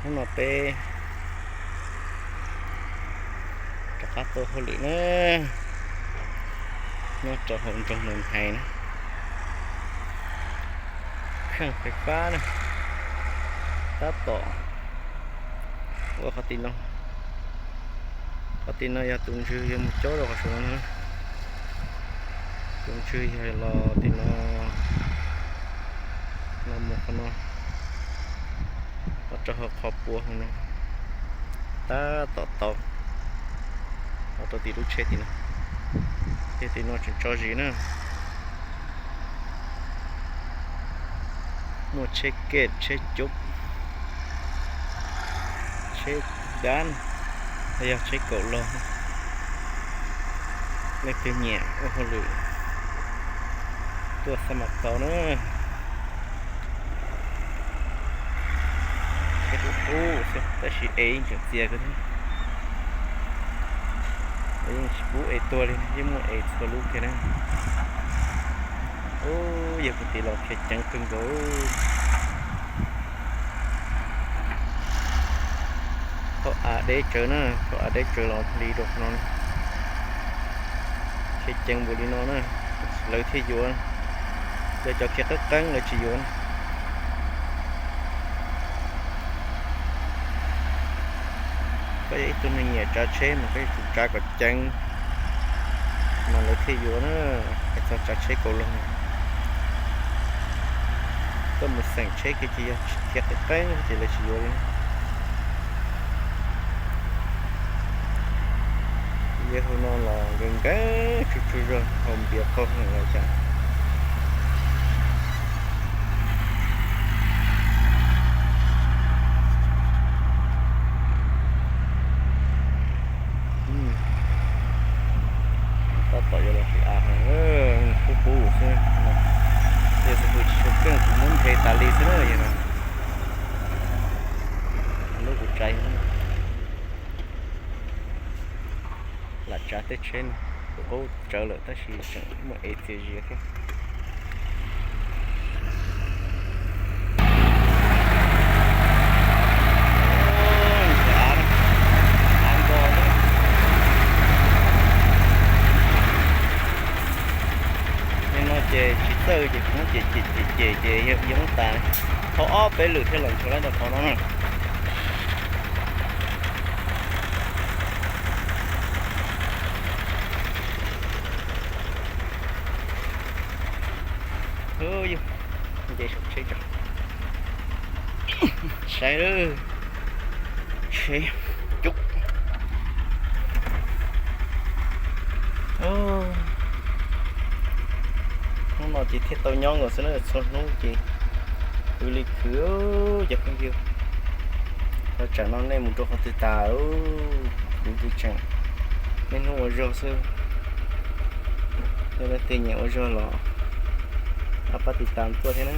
Hnub no peb rov qab tuaj hauj lwm na, nyob rau hauv nroog Nus Hais na, kheej fais fab na, tab tom ua qhov tim no. Qhov tim no yog tus ntswg yuav mus cob rau qhov saum no na. Tus ntswg yog los tim no, los mus qhov no, los rau hauv qhov puav hauv no, tab tom tau los rau tim lub tsheb tim no. Ces tim no tseem tso zis na. Muaj tsheb kej, tsheb cub, tsheb dab, los yog tsheb kaum log. Leej twg nyiam ua hauj lwm tuaj xa mas tau na. Tsheb qub qub xwb tab sis es yeej tseem txias kawg thiab. Yeej tsis pub es tuag li, yeej muaj es txhua lub kiag na. Ub, yog kuv tiv los khiav ceev kawg nkaus. Thaum av deb tsawv na, thaum av deb tsawv los li rau qhov no. Khiav ceev npaum li no na, lawv thiaj yuav. Yog cov khiav qeeb qeeb lawv tsis yuav na. Koj yog ib tug neeg nyiam tsav tsheb mas koj yuav tsum tsav kom ceev mas lawv thiaj yuav na. Es txog tsav tsheb kaum log, koj mus xeem tsheb kiag ces yog khiav qeeb qeeb ces lawv tsis yuav li. Yawg hauv no los nkees nkees tsuj tsuj zog, haus npias qaug heev los cas. Tab tom yuav los qhib av, qub qub xwb. Yog xwb kuv tsis tshua keej kuv muab nrhe tas li xwb na yog no. Lub kuv tsav lam tsav tej tsheb no, qub tsawv lawm tab sis tseem muaj ev txias zias thiab. Av nkos, nim no ces tsis txawj ces kuv muab cem cem cem cem ces yog ib hoob tas, thauj ob peb lwm thiaj los nchuav lawm rau qhov no na. Nce saum tsheb tso, saib lawm, tsheb cub. Hnub no ces thiaj tau nyob nkaus xwb na, txhua hnub ces khwv li khwv cov phooj ywg. Thov tsaam no nej mus rau qhov twg tas, kuv twb tseem niaj hnub ua zog xwb. Yog leej twg nyiam ua zog los pab tiv tas tuaj thiab na.